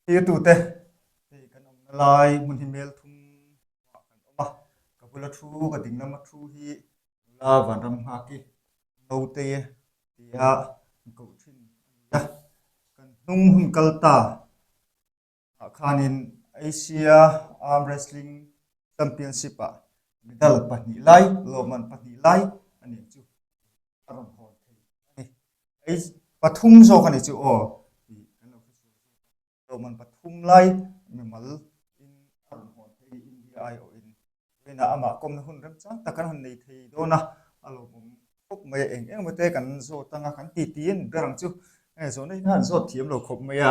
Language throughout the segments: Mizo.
Thirtute, hei kan awmna lai hmun hi mel thum ah kan awm a, ka bula thu ka ding lama thu hi nula vanram nghaki naute tia koh thin a ni a, kan hnung hun kal ta ah khanin Asia Arm Wrestling Championship ah medal pahnih lai, lawmman pahnih lai a nih chu a rawn hawn thei a ni. Ei pathum zawk a ni chu aw tih kan lo hre chhuak zawk a. Lawmman pathum lai mimal in a rawn hawn thei a ni India aiawhin. Vawiinah amah kawmna hun remchang tak kan han nei thei dawn a, a lawmawm khawp mai a. Eng eng emaw te kan zawt anga kan ti ti a ni ber ang chu. Hei zawhna hi kha an zawt thiam lo khawp mai a,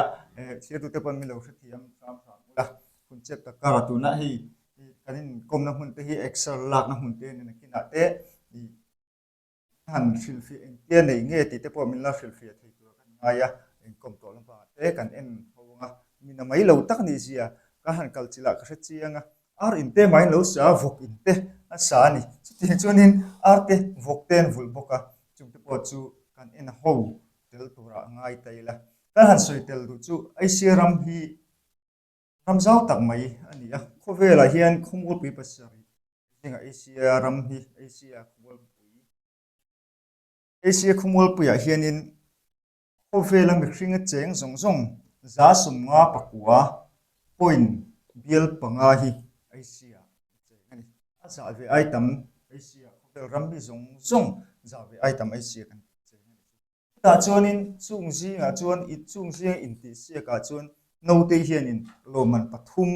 thirtute pawn min lo hrethiam hram hram ula. Hun chep tak karah tunah hei kan inkawmna hmun te hi exer lakna hmun te a ni nakinah te han hrilhfiah engtia nei nge tih te pawh min la hrilhfiah thei tur kan ngai a, inkawm tawh lampangah te kan en ho ang a, mina mai lo tak nih zia ka han kal chilh ah ka hre chiang a, ar in te mah in lo sa a, vawk in te a sa a ni, chutiang chuanin ar te vawk te an vulh bawk a, chung te pawh chu kan en ho tel turah a ngai ta ila, kan han sawi tel duh chu Asia ram hi ram zau tak mai a ni a, khawvelah hian khawmualpui pasarih Zingah Asia ram hi Asia khawmualpui Asia khawmualpuiah hianin khawvela mihringa cheng zawng zawng 159 point bial panga hi Asia a cheng a ni. A zah ve ai tam Asia khawvel ram mi zawng zawng zah ve ai tam Asia kan cheng a ni chu. Chutah chuanin chung zingah chuan chung zinga intihsiakah chuan naute hianin lawmman pathum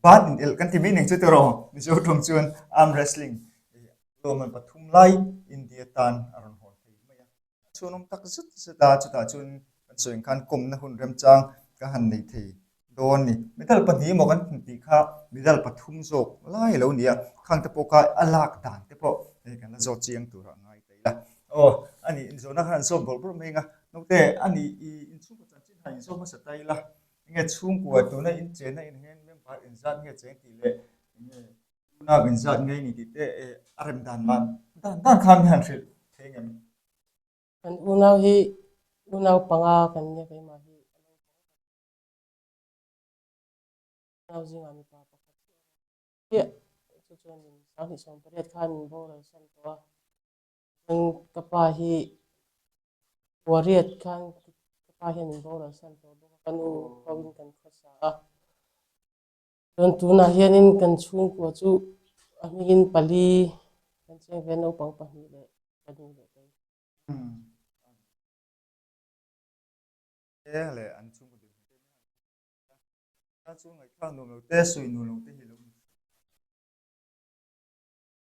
ban in elh kan ti mai ning chu tiraw Mizo tawng chuan arm wrestling lawmman pathum lai India tan a rawn hawn thei mai a. A chhuanawm tak zet zet a, chutah chuan kan sawi ang khan kawmna hun remchang ka han nei thei dawn ni. Medal pahnih emaw kan tih kha medal pathum zawk lai a lo ni a, khang te pawh kha a lak dan te pawh hei kan la zawt chiang turah a ngai ta ila. Aw, a nih inzawhna khan an zawt bawrh bawrh mai ang a, naute a nih i inchhungkaw chanchin han inzawt hmasa ta ila, enge chhungkua tuna inchenna in hian member inzat nge cheng tih leh enge unau inzat nge ni tih te a rem dan mah dan dan khan mi han hrilh thei ngem? Kan unau hi unau panga kan nia keimah hi a naupang tak. Unau zingah mipa pakhat chu a awm chiah chu chuan in 2018 khan min boral san tawh a. Chuan ka pa hi Buariat khan ka pa hian min boral san tawh bawk a, ka nu hoin kan khawsa a. Chuan tunah hianin kan chhungkua chu a hmingin pali kan cheng ve naupang pahnih leh ka nu leh kei. Te leh an chhungkaw dinhmun te hi a chu ngaihthlak nuam lo te sawi nuam lo te hi lo ni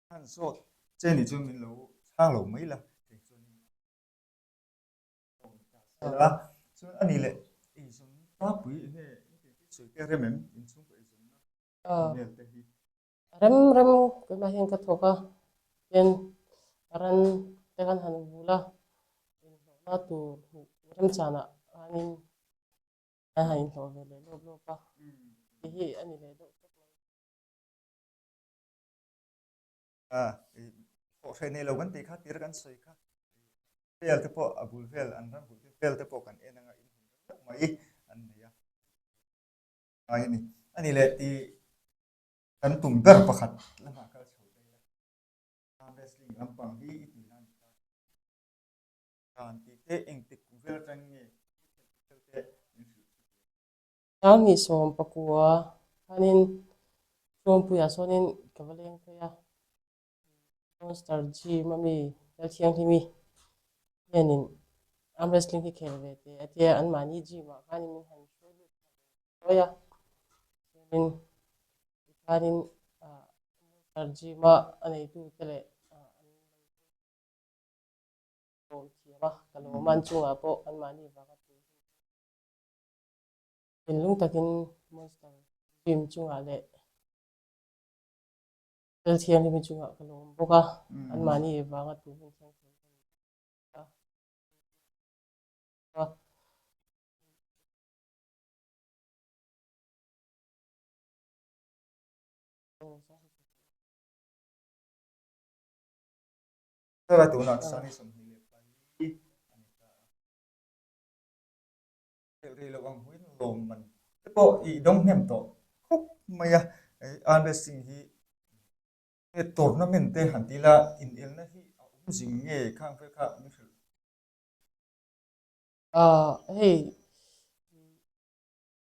han zawt che ni chuan min lo chhang lo mai la kei chuan a chuan ani leh eizawn tlangpui enge sawi te rem em in chhungkaw eizawnna vel te hi Rem rem keimah hian ka thawk a, tin ran te kan han vul a, inhlawhna tur hmuh remchanah khanin kan han inhlawh ve leh lawp lawp a, tih hi a ni leh deuh tawp mai. A, thawh hreh nei lo kan tih kha tir kan sawi kha vel te pawh a bul vel an ram bul te vel te pawh kan en anga inhmun reuh mai an nei a, ngai a ni. A ni leh tih Kan tum ber pakhat lamah kal chho daih a, arm wrestling lampang hi i tih nan ta dan tih te engtik kum vel atang nge i khelh tel te min hrilh tha ve. Sanghnih sawm pakua khanin Ṭuampuiah sawnin ka va leng phei a, Monster Gym a mi Lalthianghlimi hianin arm wrestling hi khel ve teh a tia, anmahni gym ah khanin min han hruai lut thla ve ruai a, chuanin tikhanin Monster Gym a a neitute leh an lo lawm thiam a, ka lawm a, an chungah pawh anmahni vanga tui hun thinlung takin Monster Gym chungah leh Thil thianghlim hi chungah ka lawm bawk a, anmahni vanga tu hun thleng thei ka ni a. Thara tunah 24 a ni ta a. Khelh rih loh ang huin lawmman te pawh i dawng hnem tawh khawp mai a. Arm wrestling hi nge tournament te han ti ila inelna hi a awm zing nge khang vel kha min hrilh. Aaa hei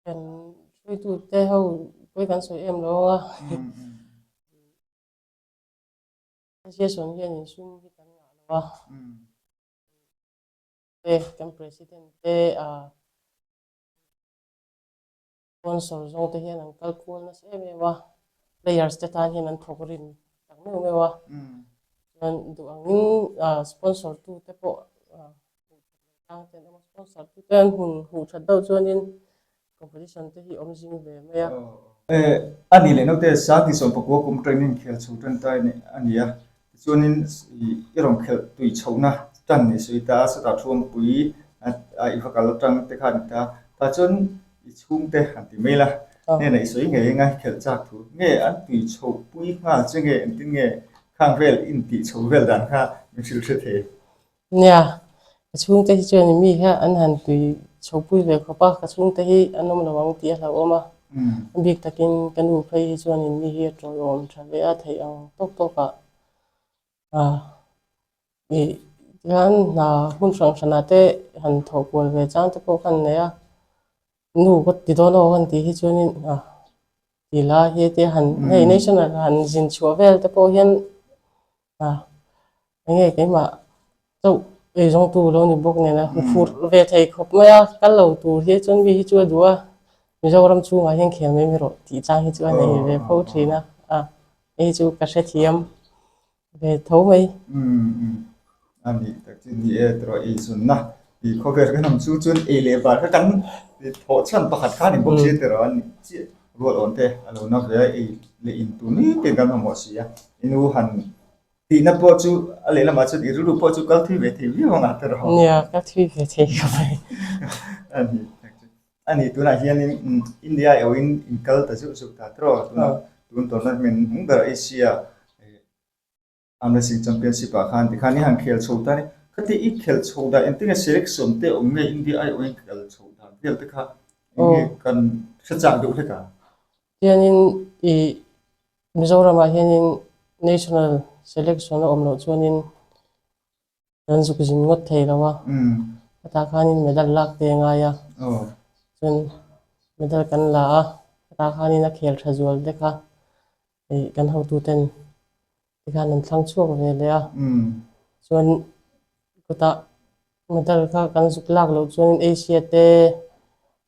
kan hruaitute ho pawi kan sawi em lo ang a. Association hian insum hi kan ngah lo a. Te kan president te ah sponsor zawng te hian an kal kual nasa em em a players te tan hian an thawk rim tak meuh meuh a chuan duh angin ah sponsor tu te pawh ah hmuh that loh tang te an awm a sponsor tu te an hun hmuh that deuh chuanin competition te hi awm zing ve mai a. A ni leh naute Sangti Sawmpakua kum training khel chho tan ta a ni a, tichuanin i rawn khelh tui chhohna tan ni sawi ta a, chutah thuampui i va kal atang te kha a ni ta, tah chuan i chhungte han ti mai la, hnenah i sawi ngei eng a, i khelh chak thu nge an tui chhoh pui nghal che nge engtin nge khang vel intih chho vel dan kha min hrilh hre thei. Nia, ka chhungte hi chuan mi hian an han tui chhopui ve khawp a, ka chhungte hi an awm lo ang tih a hlauhawm a. A bik takin ka nu phei hi chuanin mi hi a tawiawm tha ve a theih ang tawk tawkah ah ih tihian hna hmun hrang hranah te han thawh kual ve chang te pawh kha an nei a, nu ka ti dawn aw han tih hi chuanin ah ti lai hi tia han hei national han zin chhuah vel te pawh hian ah eng nge keimah chauh eizawngtu lo ni bawk nen a huphurh ve thei khawp mai a kal lo tur hi chuan mi hi chu a duh a Mizoram chhungah hian khel mai mai rawh tih chang hi chu a nei ve fo thin a ah hei chu ka hrethiam ve tho mai. Umm a nih tak chu ni e tawh ei zunna i khawvel kan awm chu chuan ei leh bar kha kan thawh chhan pakhat kha a ni bawk si tawh a ni chiah rual awn te a lo na ve a ei leh in tur ni te kan mamawh si a i nu han tihna pawh chu a lehlamah chuan i rilru pawh chu kal thui ve thei viau ang a tawh. Nia kal thui ve thei ka mai. A nih tak chu A nih tunah hianin India erawhin in kal ta zeuh zeuh ta tawh a, tunah tun tournament hmung ber Asia Arm Wrestling Championship ah khan tikhan i han khel chho ta a ni. Khati i khelh chho dan engtin nge selection te awm nge India aiawhin kal chho dan vel te kha eng nge kan hre chak deuh hlek a? Tianin i Mizoramah hianin national selection a awm loh chuanin Kan zuk zin ngawt thei lo a, hetah khanin medal lak te a ngai a, chuan medal kan la a, hetah khanin a khel tha zual te kha ih kan hotuten tikhan an thlang chhuak ve leh a, chuan kutah medal kha kan zuk lak loh chuan Asia te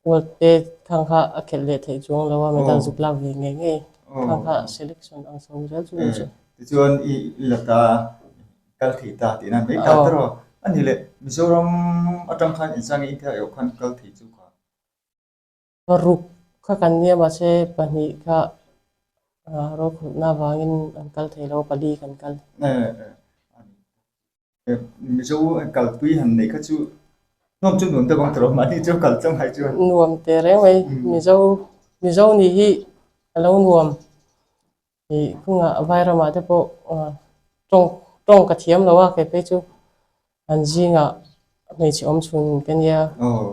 World te khang kha a khelh leh theih chuang lo a, medal zuk lak ve ngei ngei khang kha selection ang chho zel chu ni chu. Tichuan i la ta kal thei ta tih nan mai ta ta rawh. A ni leh Mizoram atang khan inchang India erawh khan kal thei chu kha. Paruk kha kan nia mahse pahnih kha rokhawlhna avangin an kal thei lo pali kan kal. Mizo kalpui han neih kha chu nuam chu nuam deuh ang tawh mahni chu kal tlang hai chuan. Nuam teh reng mai Mizo Mizo nih hi a lo nuam. Ih kungah Vairamah te pawh tawng tawng ka thiam lo a kei phei chu an zingah hmeichhe awm chhun ka nia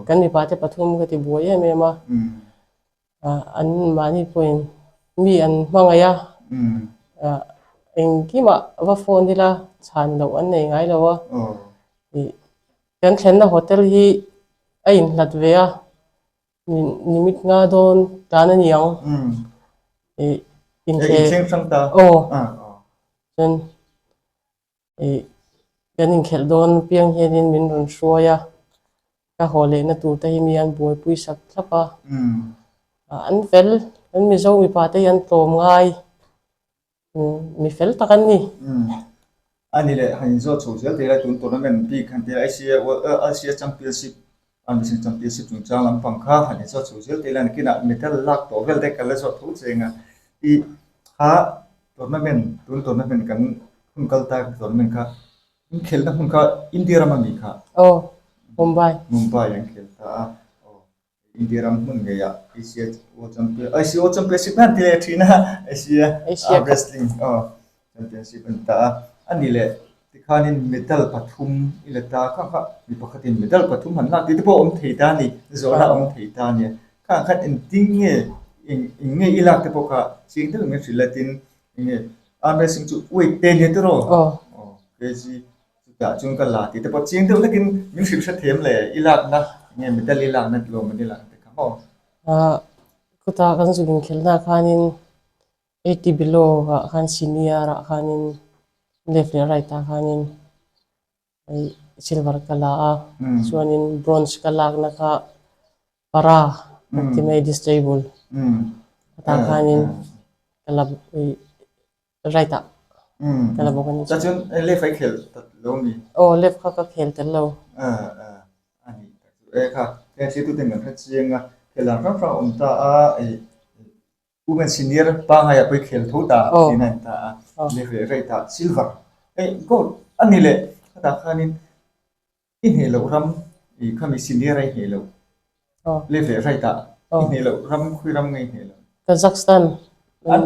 kan mipa te pathum ka ti buai em em a ah an mahni pawhin mi an hmangaih a ah engkimah va phone ila chhan loh an nei ngai lo a ih kan thlenna hotel hi a inhlat ve a. Nimit nga dawn tan a ni ang. Ih inthleng hrang ta. Aw. Chuan ih kan inkhelh dawn piang hianin min rawn hruai a, ka haw lehna tur te hi mi an buaipui sak thlap a. An fel, an Mizo mipa te hi an tlawm ngai. Mi fel tak an ni. A ni leh, han inzawt chho zel thei la, tun tournament bik han ti a, Asia World Asia Championship Ambition Championship chungchang lampang kha han inzawt chho zel thei la, nakinah medal lak tawh vel te kan la zawt tho cheng a. I kha tournament, tun tournament kan hun kal ta tournament kha inkhelhna hmun kha India rama mi kha? Aw, Mumbai. Mumbai an khel ta a, aw. India ram hmun ngeiah Asia World Champion Asia World Championship hian ti leh thin a Asia Wrestling Championship a ni ta a. A ni leh tikhanin medal pathum i la ta kha kha mi pakhatin medal pathum han lak tih te pawh a awm thei ta a ni, zawhna a awm thei ta a nia. Khangah khan engtin nge eng eng nge i lak te pawh kha chiang deuhin min hrilh a tin eng nge arm wrestling chu weight te nia tiraw? Aw. Aw kg chutah chuan ka la tih te pawh chiang deuh hlekin min hrilh hrethiam le i lakna eng nge medal i lakna lawm an i lakna te kha maw? Ahh khutah kan zuk inkhelhna khanin 80 below ah khan senior ah khanin left leh right ah khanin hei silver ka la a chuanin bronze ka lakna kha para an ti mai disable tah khanin ka la right ah ka la bawk a ni. Tah chuan left a i khel ta lo mi? Aw left kha ka khel tel lo. A ni tak chu e kha heng thiltute kan hre chiang a, khel dan hrang hrang a awm ta a hei Women senior pangai ah pawh i khel tho ta tih na in ta a, left leh right ah silver hei gold a ni leh khatah khanin i hneh loh ram ih khami senior a i hneh loh left leh right ah i hneh loh ram khawi ram nge i hneh loh. Kazakhstan an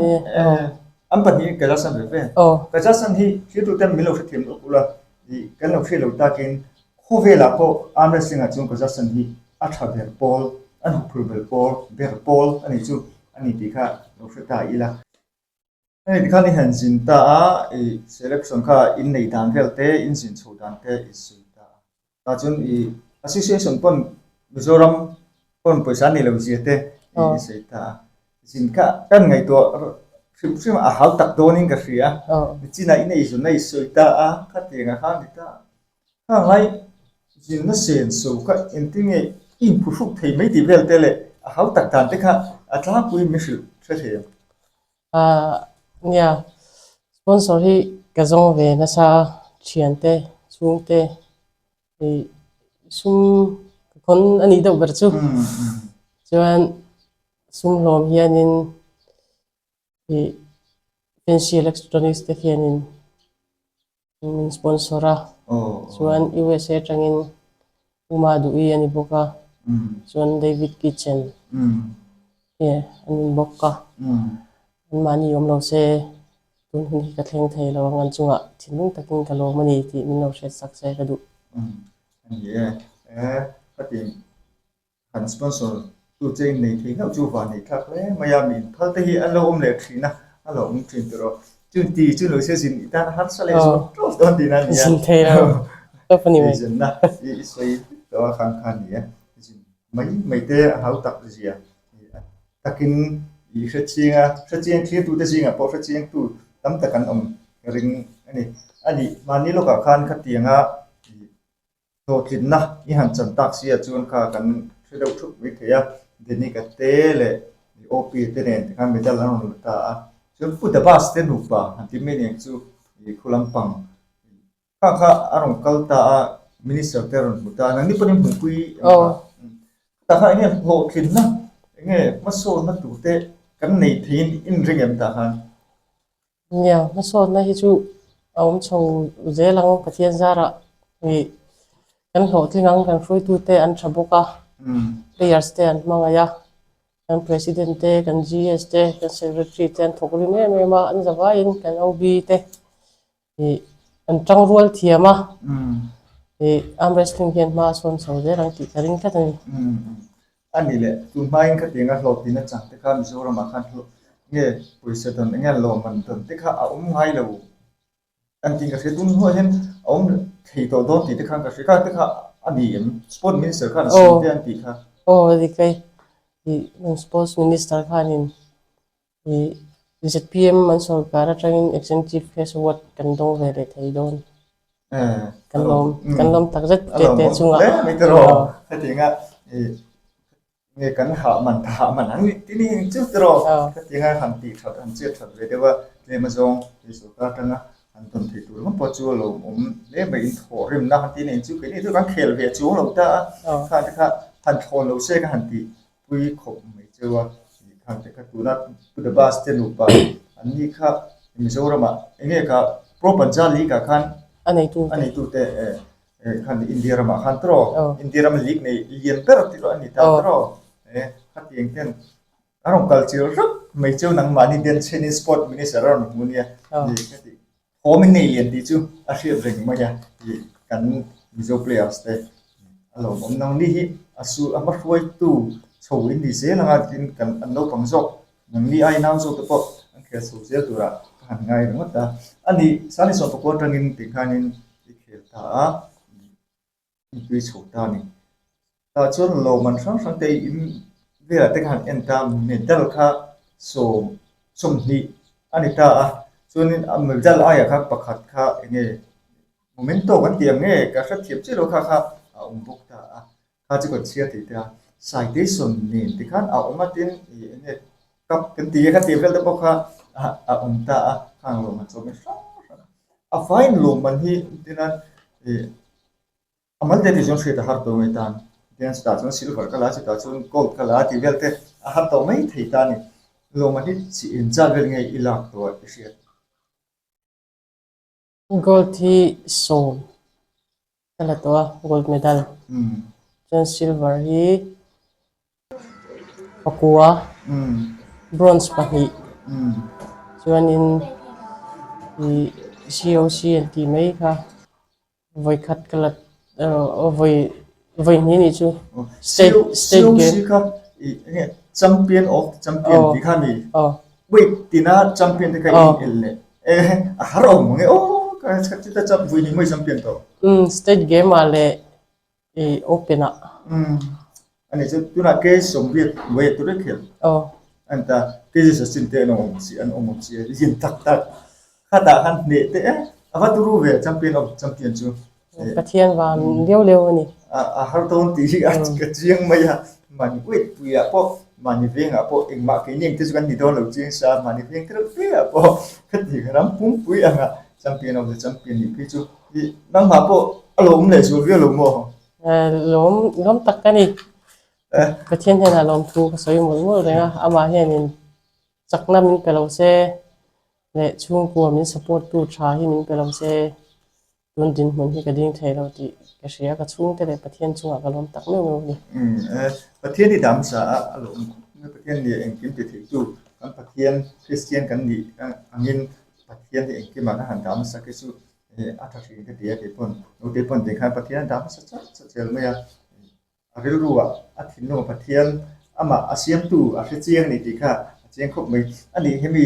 an pahnih Kazakhstan ve ve Kazakhstan hi thiltuten min lo hrethiam lawk ula ih kan lo hriat lo takin Khawvelah pawh arm wrestling ah chuan Kazakhstan hi a tha ber pawl, an huphur ber pawl, ber pawl a nih chu a ni tih kha lo hre ta ila. Hei tikhan i han zin ta a, i selection kha in nei dan vel te, in zin chho dan te i sawi ta a. Tah chuan i association pawn Mizoram pawn pawisa a nei lo zia te i sawi ta a. Zin kha kan ngaihtuah hrim hrim a hau tak dawnin ka hria. Nichinah i nei zun a i sawi ta a, khatiang a kha ni ta a. Hmangaih zinna sen so kha engtin nge i inphuhruk thei mai tih vel te leh a hau tak dan te kha a tlangpuiin min hrilh hre thei ang. Ahh nia, sponsor hi ka zawng ve nasa a, thiante, chhungte ih sum ka khawn a nih deuh ber chu. Chuan sum hlawm hianin ih fancy electronics te hianin Min sponsor a, chuan USA atangin Uma Duhi a ni bawk a, chuan David Kitchen hi a ni bawk a, anmahni awm lo se tun hun hi ka thleng thei lo ang, an chungah thinlung takin ka lawm a ni tih min lo hriat sak se ka duh. A ni e, Han sponsor tu che in nei thei hlauh chu van nei thlak hle mai a, mi inphal te hi an lo awm leh thin a, a lo awm thin tur aw. Chun ti chu lo se zin i tan harsa leh zual tawp dawn tihna a ni a. Zin thei lo tawp a ni mai. Zinna i i sawi tawh a khang kha a ni a, zin mai mai te a hau tak zia takin i hre chiang a, hre chiang thlir tute zingah pawh hre chiang tu tam tak an awm ka ring a ni. A nih mahni lawkah khan khatianga i Hlawhtlinna i han chan tak sia chuan kha kan hre deuh thup mai thei a, Denika te leh OP te nen tikhan medal an rawn la ta a, chuan Pu Dabas te nupa han ti mai nen chu i khu lampang kha kha a rawn kal ta a, Minister te a rawn hmu ta a, nangni pawhin hmuhpui em kha? Tah kha enge hlawhtlinna enge hmasawnna tur te kan nei theiin inring em tah khan? Nia, hmasawnna hi chu a awm chho zel ang, Pathian zarah ih kan hlawhtling ang, kan hruaitute an tha bawk a, players te an hmangaih a, kan president te, kan GS te, kan secretary te an thawk rim em em a, an zavaiin kan OB te ih an tangrual thiam a, ih arm wrestling hian hma a sawn chho zel ang tih ka ring tlat a ni. A ni leh, tun hmain khatianga hlawhtlin a chang te kha Mizoramah khan hlawh nge pawisa dawn enge lawmman dawn te kha a awm ngai lo an tiin ka hria. Tun hnuah hian a awm thei tawh dawn tih te khan ka hria. Kha te kha a ni em? Sport Minister khan a sawi te an tih kha. Aw, a dik e. Ih, Sports Minister khanin ih ZPM an sawrkar atangin Executive Cash Award kan dawng ve leh thei dawn. Kan lawm, kan lawm tak zet te te chungah. Hle mai te rawh. Hetianga nge kan hah man ta hah man ang ti ni chu te rawh. Hetianga han tih that han chet that ve deuh a tlem azawng hei sawrkar atanga han tawn theih tur ringawt pawh chu a lawmawm hle mai in thawh rimna han ti nei chu keini chu kan khel ve chuang lo ta a. Kha te kha han thlawn lo se ka han tih pui khawp mai cheu a, tih khan te kha tuna Pu The Bus te nupa an ni kha Mizoramah eng nge kha Pro Panja League ah khan a neitu a neitu te khan India ramah khan tawh India rama league nei lian ber tih erawh a ni ta tawh khatiang ten a rawn kal chil rap mai cheu nangmahni denchhenin Sport Minister a rawn hmu nia ka tih. Thawm in nei lian tih chu a hriat reng mai a, ih kan Mizo players te a lawmawm. Nangni hi a su a hmahruaitu Chho in ni zel anga tin kan an naupang zawk nangni ai nau zawk te pawh an khel chho zel turah ka han ngai ringawt a. A nih Sani sawmpakua atangin tikhanin i khel ta a, i tui chho ta a ni. Tah chuan lawmman hrang hrang te in velah te kha han en ta, medal kha sawm 20 a ni ta a, chuanin a medal aiah khan pakhat kha eng nge memento kan tih ang nge ka hrethiam chiah lo kha kha a awm bawk ta a, kha chu kan chhiar thei ta a, citation nen tikhan a awm a tin ih eng nge cup kan tih e kha tih vel te pawh kha a awm ta a, khang lawmman chu awm hrang hrang a, a faiin lawmman hi entirnan ih. A mal te tih chuan hriat a har tawh mai tan. Tihian chutah chuan silver ka la a, chutah chuan gold ka la a tih vel te a har tawh mai thei ta a ni. Lawma hi chi inzat vel nge i lak tawh a i hriat? Gold hi 10 ka la tawh a, gold medal. Chuan silver hi 9, bronze 2, chuanin ih COC an tih mai kha. Vawikhat ka la vawi vawi hnih nih chu state state game. COC kha i enge champion of champion tih kha ni. Wait tina champion te kha in el leh e a har awm ang e aw ka chuta chap vawi hnih mawi champion tawh. Um state game ah leh i open ah. Um ani chu tunah ke 80 vawi tur e khel. Aw. An ta KG Sachin te an awm si an awm awm si a zin tak tak. Khatah khan hneh teh e, a va turu ve champion of champion chu. Pathian van leu leu a ni. A har dawn tih hi a ka chiang mai a, mahni uih puiah pawh, mahni vengah pawh engmah keini ang te chu kan ni dawn lo chiang sa, mahni veng te reuh fe ah pawh khati ram pumpui anga champion of the champion nih phei chu i nangmah pawh a lawm leh zual viau lo maw? Lawm lawm tak ka ni. Pathian hnenah lawmthu ka sawi mawlh mawlh reng a, amah hianin chakna min pe lo se. Leh chhungkua min support tu tha hi min pe lo se, tun dinhmun hi ka ding thei lo tih ka hria, ka chhungte leh Pathian chungah ka lawm tak meuh meuh a ni. Umm e, Pathian hi dam sa a, a lawm khawp mai, Pathian nih engkim ti thei tu, kan Pathian Kristian kan nih angin Pathian hi engkimah kan han dam sa khi chu a tha thin ka ti a, keipawn naute pawn tih khan Pathian a dam sa chat chat zel mai a. A rilruah a thinlung a Pathian amah a siamtu a hre chiang a ni tih kha a chiang khawp mai. A nih hemi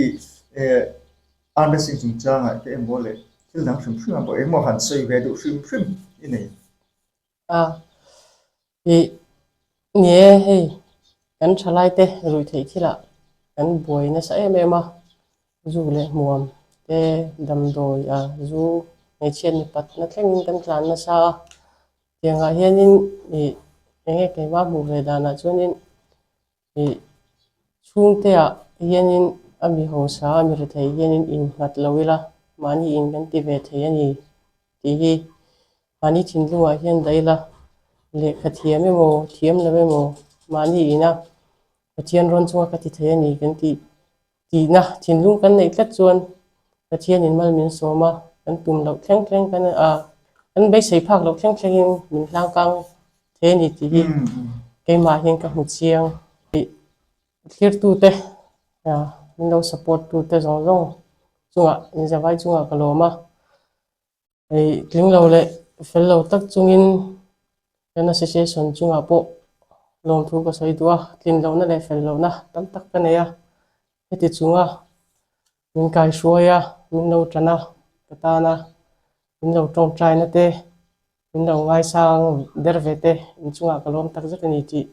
arm wrestling chungchangah te emaw leh thil dang hrim hrim ah pawh engemaw han sawi ve duh hrim hrim i nei. A ih ni e hei kan thalaite ruih theih thilah kan buai nasa em em a, zu leh hmuam te damdawi a zu hmeichhiat mipatna thlengin kan tlan nasa a. Tiangah hianin ih eng nge keimah hmuh ve danah chuanin ih chhungteah hianin a mi hausa a mi rethei hianin innghat lo ila mahni in kan ti ve thei a ni tih hi mahni thinlungah hian dah ila lehkha thiam emaw thiam lo emaw mahni ina Pathian rawn chunga ka ti thei a ni kan tih Tihna thinlung kan neih tlat chuan Pathianin mal min sawm a, kan tum loh thleng thleng kan a, kan beisei phak loh thleng thlengin min hlangkang thei a ni tih hi keimah hian ka hmu chiang. Tih thlirtute, min lo support tute zawng zawng chungah, inzavai chungah ka lawm a. Hei tling lo leh fel lo tak chungin kan association chungah pawh lawmthu ka sawi duh a, tlin lohna leh fel lohna tam tak ka nei a, heti chunga min kaihruai a, min lo tan a, ka tan a, min lo tawngtaina te, min lo ngaisang der ve te inchungah ka lawm tak zet a ni tih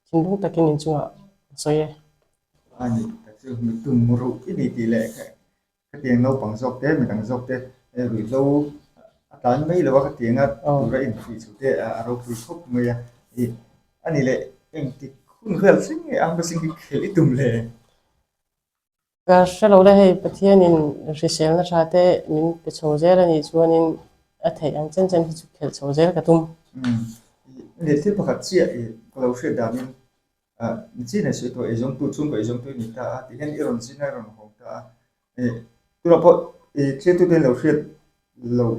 thinlung takin inchungah ka sawi e. A ni tak chu mitum ruh i ni tih leh Khatiang naupang zawk te, midang zawk te ruihhlo a tlan mai lo a, khatianga tura infuih chu te a ropui khawp mai a. Ih, a ni leh engtik hun vel thleng nge Amber Singh hi khelh i tum le? Ka hre lo le, hei Pathianin hriselna tha te min pe chho zel a nih chuanin a theih ang chen chen hi chu khelh chho zel ka tum. Umm, ih, thil pakhat chiah ih ka lo hriat danin Ni nei sawi tawh eizawngtu chhungkaw eizawngtu i ni ta a tih hian i rawn zin a i rawn hawng ta a. Ih tunah pawh ih thiltute lo hriat loh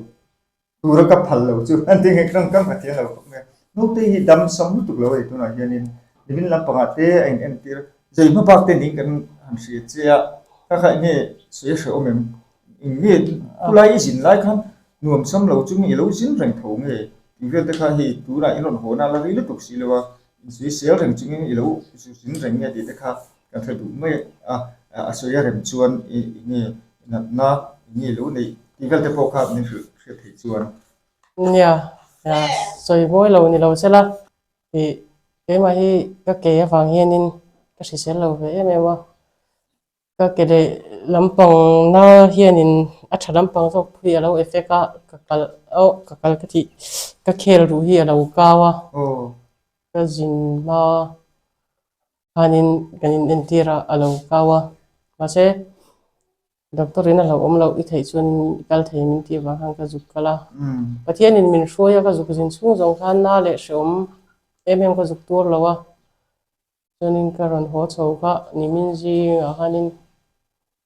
tura ka phal lo chu an ti nge ka ka hmathiam lo khawp mai a. Naute hi dam sam lutuk lo a ni tunah hianin nimin lampangah te a in entir zei hma bak te niin kan han hria che a, kha kha eng nge sawi a hrehawm em? Eng nge khulai i zin lai khan nuam sam lo chungin i lo zin reng tho nge tih vel te kha hei tunah in rawn haw na la rei lutuk si lo a. Insuisel reng chungin i lo zin reng nge tih te kha kan hre duh mai a, a sawi a rem chuan i nge natna i nge lo neih tih vel te pawh kha min hrilh hriat theih chuan. Nia, sawi mawi lo ni lo sela tih keimah hi ka ke avang hianin ka hrisel lo ve em em a. Ka ke leh lampang na hianin a tha lampang zawk phui a lo effect a, ka kal oh ka kal ka tih ka khel ruh hi a lo kau a, ka zin hma khanin kan in entir a a lo kau a, mahse doctor in a hlauhawm loh i theih chuan i kal thei min tih avang khan ka zuk kal a, Pathianin min hruai a ka zuk zin chhung zawng khan na leh hrehawm em em ka zuk tur lo a. Chuanin ka rawn haw chho kha nimin zingah khanin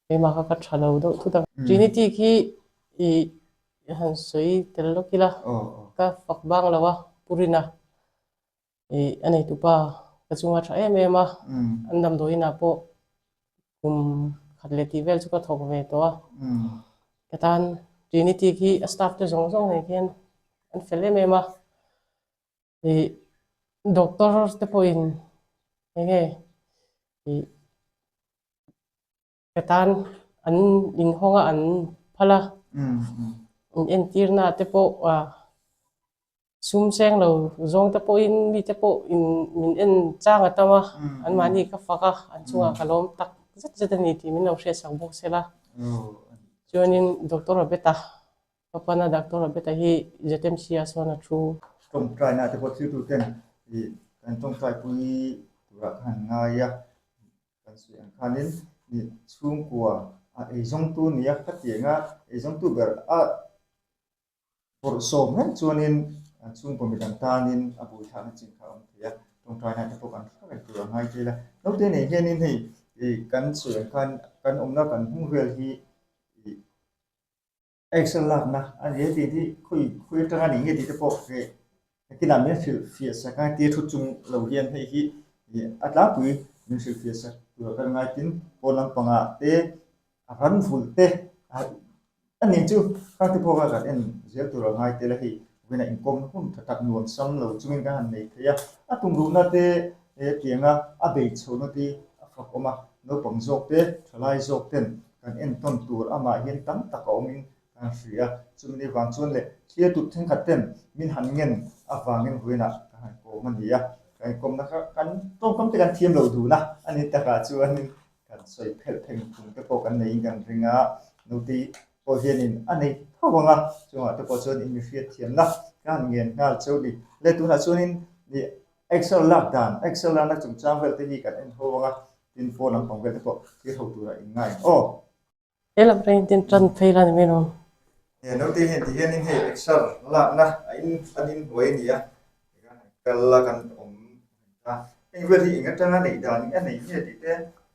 keimah kha ka tha lo deuh thut a. Trinity khi i han sawi tel lawk ila ka fak bang lo a, Pu Rina i a neitupa ka chunga tha em em a, an damdawiinah pawh kum khat leh tih vel chu ka thawk ve tawh a. Ka tan Trinity khi a staff te zawng zawng nen khian an fel em em a. Ih doctor te pawhin eng nge ih ka tan an inhawng a an phal a in entirna te pawh ah sum seng lo zawng te pawhin mi te pawh in min en chang a tam a anmahni ka fak a an chungah ka lawm tak zet zet a ni tih min lo hriatsak bawk sela chuanin doctor Robert-a Ka pana Doctor Robert-a hi ZMC-ah sawn a thu. Tawngtaina te pawh thiltu ten ih kan tawngtaipui turah khan an ngai a, kan sawi ang khanin ih chhungkua a eizawngtu nia ka ti ang a, eizawngtu ber a bawrhsawm reng chuanin an chhungkaw midang tanin a buaithlakna chin kha a awm thei a, tawngtaina te pawh kan hre reng tur a ngai thei la. Naute nei hianin hei ih kan sawi ang khan kan awmna kan hmung vel hi ih Excel lakna a ni a tih hi khawi khawi atanga nih nge tih te pawh heh nakinah min hrilh fiah sak a tia thu chung lo hian hei hi ih a tlangpui min hrilh fiah sak tur a kan ngai tin pawn lampangah te a ran vulh te a nih chu khang te pawh kha kan en zel tur a ngai tel a hei vawiinah inkawm hun tha tak nuam sam lo chungin kan han nei thei a a tumruhna te hetianga a bei chhohna te a fak awm a naupang zawk te thalai zawk ten Kan entawn tur amah hian tam tak a awmin kan hria a, chumi ni vang chuan leh thlir tut thenkhat ten min han ngen avangin vawiinah kan han kawm a ni a, kan inkawmna kha kan tawngkam te kan thiam lo dun a, a ni takah chuanin kan sawi phelh pheng phung te pawh kan neiin kan ring a, noti pawh hianin a nei tho ang a, chungah te pawh chuan in mi hriatthiamna ka han ngen nghal cheu ni. Le tunah chuanin Excel lak dan, Excel lakna chungchang vel te hi kan en ho ang a, Tin phone lampang vel te pawh thil ho turah in ngai ang aw. He lam reng tin tan phei la ni mai lo. He naute hian ti hianin hei exer lakna a in an in hnuai a ni a, tikhan han kal a kan awm a, heng vel hi eng atanga neih dan a nei nge tih te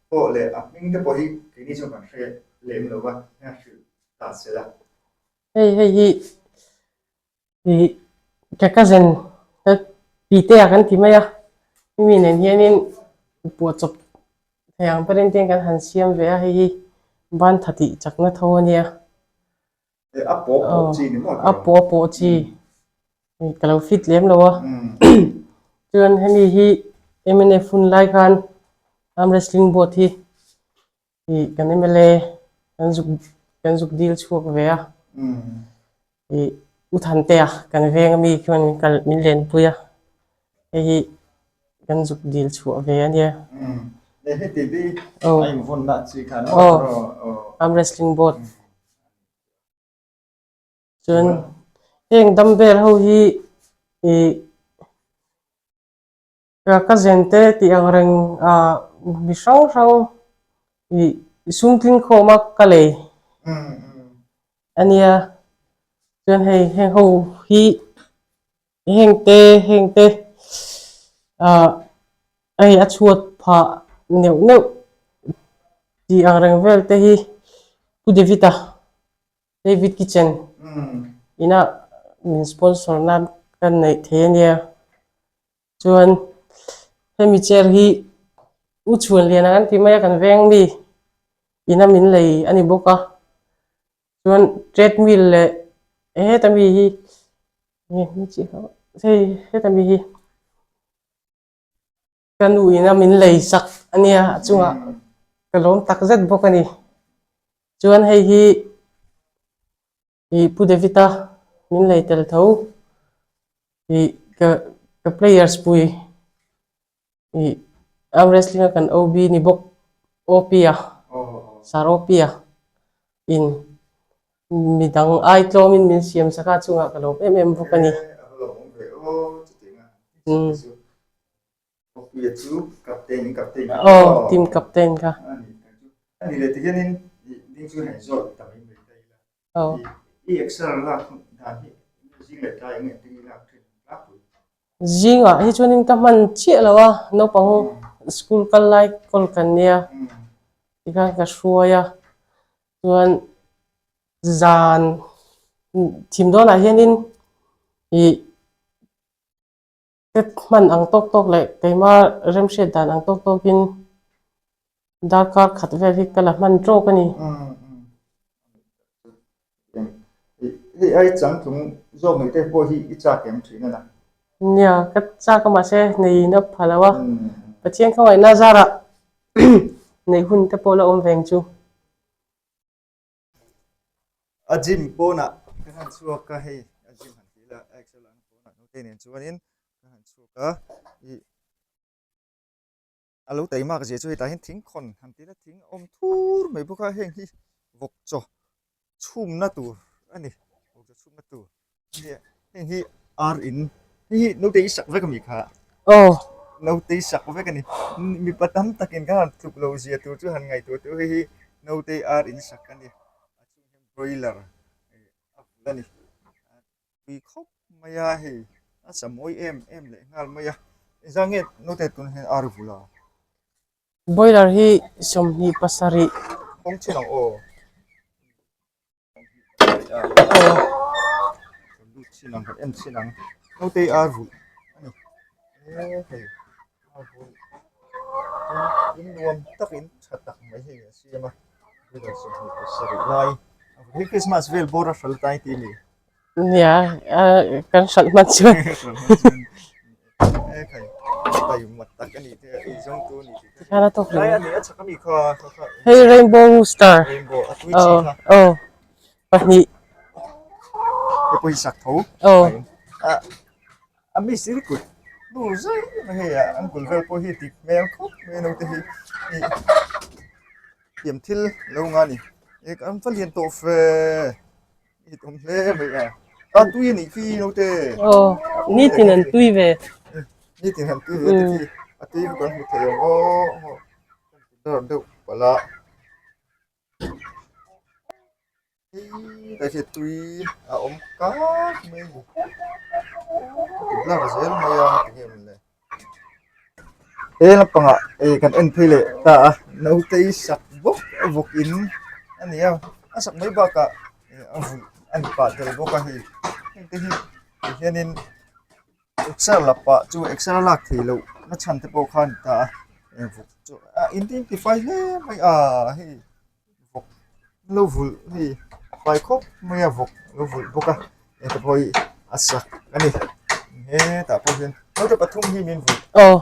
pawh leh a hming te pawh hi keini chuan kan hre lem lo va, heng a hrilh ta sel a. Hei hei hi Ih ka cousin ka pitea kan ti mai a, hemi nen hianin puahchawp thei ang berin te kan han siam ve a, hei hi ban tha tih chakna tho a nia. A pawh pawh chi ni maw? A pawh pawh chi, ka lo fit lem lo a. Chuan hemi hi mnf hun lai khan arm wrestling board hi Ih kan mla kan zuk kan zuk dil chhuak ve a ih U Thantea kan veng ami khian min kal min lenpui a hei hi kan zuk dil chhuah ve a nia. Aw arm wrestling board chuan heng dumbbell ho hi ih. Ka zente tih ang reng ah mi hrang hrang ih sum tling khawm a ka lei a nia chuan hei heng ho hi heng te heng te ah hei a chhuat phah neuh neuh tih ang reng vel te hi Pu David a David Kitchen inah min sponsor nan kan neih thei a nia. Chuan hemi chair hi U Chhuanliana kan tih mai a kan veng mi ina min lei a ni bawk a. Chuan treadmill leh heta mi hi hei heta mi hi. Ka nu ina min lei sak a nia, a chungah ka lawm tak zet bawk a ni. Chuan hei hi ih Pu David-a min lei tel tho ih ka ka players pui ih arm wrestling a kan OB ni bawk OP-a Sir OP-a in midang ai tlawmin min siam sak a, a chungah ka lawm em em bawk a ni. Aw team captain kha. Aw. Zingah hi chuanin ka hman chiah lo a, naupang school kal lai kawl kan nia tikhan ka hruai a, chuan zan thim dawnah hianin ih Ka hman ang tawk tawk leh keima remhriat dan ang tawk tawkin darkar khat vel hi ka la hman tawk a ni. Hei ai changtlung zawk nei te pawh hi i chak em thin a na? Nia, ka chak a mahse neiin a pha lo a, Pathian khawngaihna zarah neih hun te pawh la awm veng chu. A gym pawnah ka han chhuak a hei a gym han tih ila excel ang pawnah naute nen chuanin ka han chhuak a ih a lo taimak zia chu hetah hian thing khawn han tih ila thing a awm thur mai bawk a heng hi vawk chaw chhumna tur a ni vawk chaw chhumna tur. Heng hi ar in hei hi naute i sak vek ami kha aw naute i sak vek ani mipa tam takin khan han tluk lo zia tur chu han ngaihtuah teuh hei hi naute ar in sak ani a chhung hian broiler a vul ani a tui khawp mai a hei a sa mawi em em leh nghal mai a engzah nge naute tunah hian ar vul a. Broiler hi 27 kawng chin ang aw. Nia kan hralh hman chuan tikhan a tawk reng hei rainbow rooster aw aw pahnih aw Aw nitin an tui ve. He lampangah ei kan en phei leh ta a naute sak bawk a vawk in a ni a a sak mai bakah a vulh a ni pah tel bawk a hei heng te hi ti hianin exer la pah chu exer a lak theih loh na chhan te pawh kha a ni ta a vawk chu a in tifai hle mai a hei. Vawk lo vulh hei fai khawp mai a vawk lo vulh bawk a heta pawh hi a sak a ni hetah pawh hian naute pathum hi min vulh aw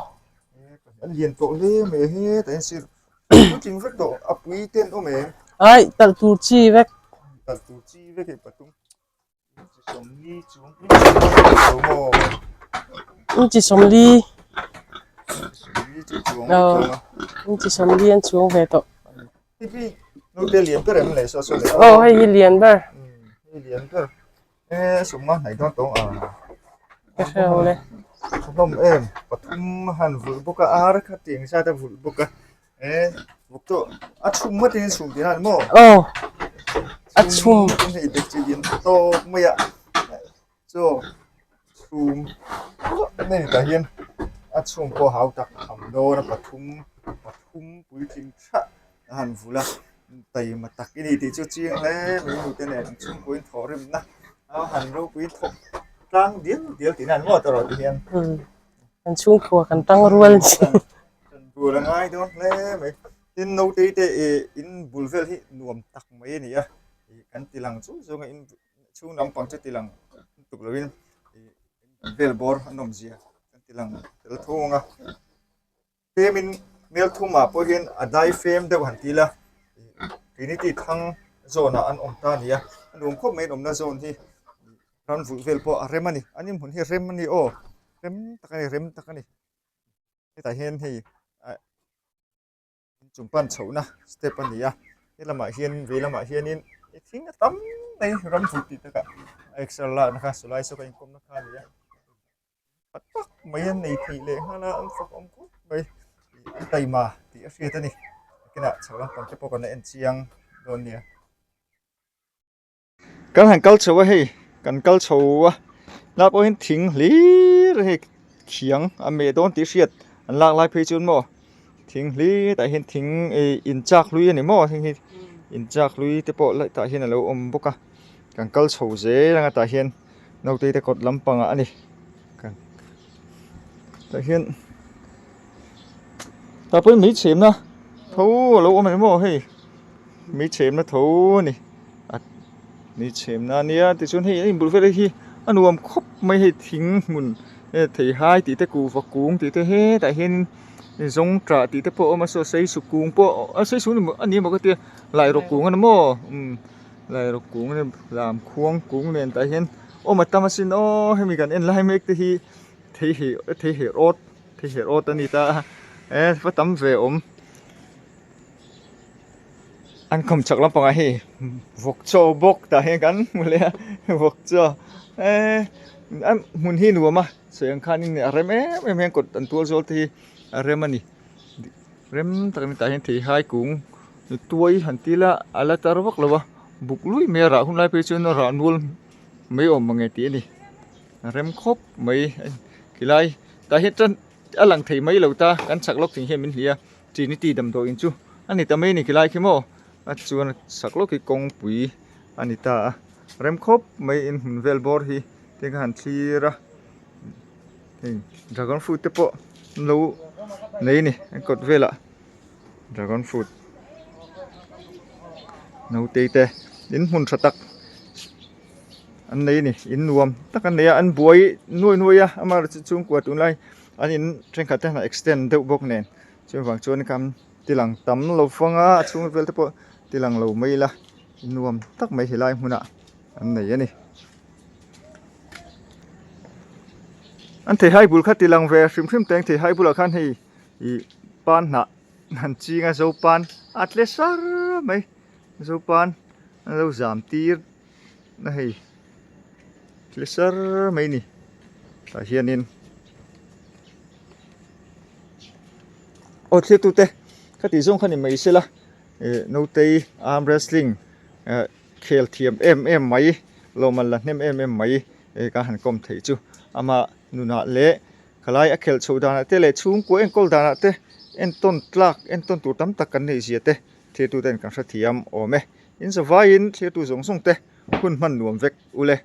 an lian tawh hle mai a hetah hian sir puitling vek tawh a pui te an awm em ai talh tur chi vek talh tur chi vek hei pathum. Inchi 40 inchi 40 an chuang ve tawh aw hei hi lian ber ka hre lo le Aw a chhum Kan chhungkua kan tang rual Tur a ngai dawn hle mai. Tin naute te ih in bul vel hi nuam tak mai a ni a, ih kan ti lang chu zawng a in chhung lampang chu ti lang tuk lovin ih in vel bawr a nawm zia kan ti lang tel thung a. Tlemin mel thumah pawh hian a dai fem deuh han ti ila Trinity thlang zawnah an awm ta a ni a, a nuam khawp mai an awmna zawn hi ram vulh vel pawh a rem a ni, an inhmun hi rem a ni aw, rem tak a ni rem tak a ni hetah hian hei ah inchung pan chhohna step a ni a helamah hian vei lamah hianin thing a tam mai ram vulh tih takah a exer lakna kha sawlai saw ka inkawmna kha a ni a. Khat tak mai an nei theih leh nghal a an fak awm khawp mai an taima tih a hriat a ni nakinah chho lampang te pawh kan la en chiang dawn nia. Kan han kal chho a hei kan kal chho a lah pawh hian thing hlir hei khiang a meh dawn tih hriat an lak lai phei chuan maw thing hlir tah hian thing ih inchak hlui a ni maw heng hi inchak hlui te pawh tah hian a lo awm bawk a kan kal chho zel ang a tah hian. Naute te kawt lampangah a ni tah hian tah pawhin mei chhemna tho a lo awm a ni maw hei mei chhemna tho a ni a mei chhemna a nia tichuan hei a inbul vel hi a nuam khawp mai hei thing hmun e theihai tih te kuhva kung tih te hetah hian zawng tah tih te pawh a awm a saw seisu kung pawh a seisu a ni emaw ka tia lairawk kung a ni maw umm. Lairawk kung leh lam khuang kung nen tah hian awm a tam asin aw hemi kan en lai mek te hi thei hi thei her awt thei her awt a ni ta a e va tam ve awm an khawm chak lampangah hei vawk chaw bawk tah hian kan hmu leh a vawk chaw e a hmun hi nuam a sawi ang khanin a rem em em hian kawt an tual zawl te hi a rem a ni. Rem tak a ni tah hian theihai kung tuai han ti ila a la tar vak lo a buk lui mai a rah hun lai phei chuan a rah nual mai awm ang e tih a ni a rem khawp mai khilai tah hian chuan a lang thei mai lo ta kan chak lawk thing hian min hlia trinity damdawiin chu a ni ta mai a ni khilai khi maw a chuan a chak lawk hi kawngpui a ni ta a rem khawp mai in hmun vel bawr hi te kha han thlir a. Hei dragon fruit te pawh an lo nei a ni an kawt velah dragon fruit naute te in hmun tha tak an nei a ni in nuam tak an nei a an buai nuai nuai a amaherawhchu chhungkua tunlai an in thenkhat te han extend deuh bawk nen chuvang chuan khan ti lang tam lo fang a a chhung vel te pawh ti lang lo mai ila nuam tak mai helai hmunah an nei a ni. An theihai bul kha ti lang ve hrim hrim teng theihai bulah khan hei ih pan hnah han ching a zopan a tle sar mai zopan an lo zam tir na hei tle sar mai ni tah hianin aw thlir tute kha tih zawng kha ni mai sela ih nautei arm wrestling eh. Khel thiam em em mai, lawmman la hnem em em mai e ka han kawm theih chu. Amah nunah leh khalai a khelh chhoh danah te leh chhungkua enkawl danah te entawn tlak, entawn tur tam tak kan neih zia te thirtuten kan hrethiam awm e. In zavaiin thirtu zawng zawng te hun hman nuam vek ule.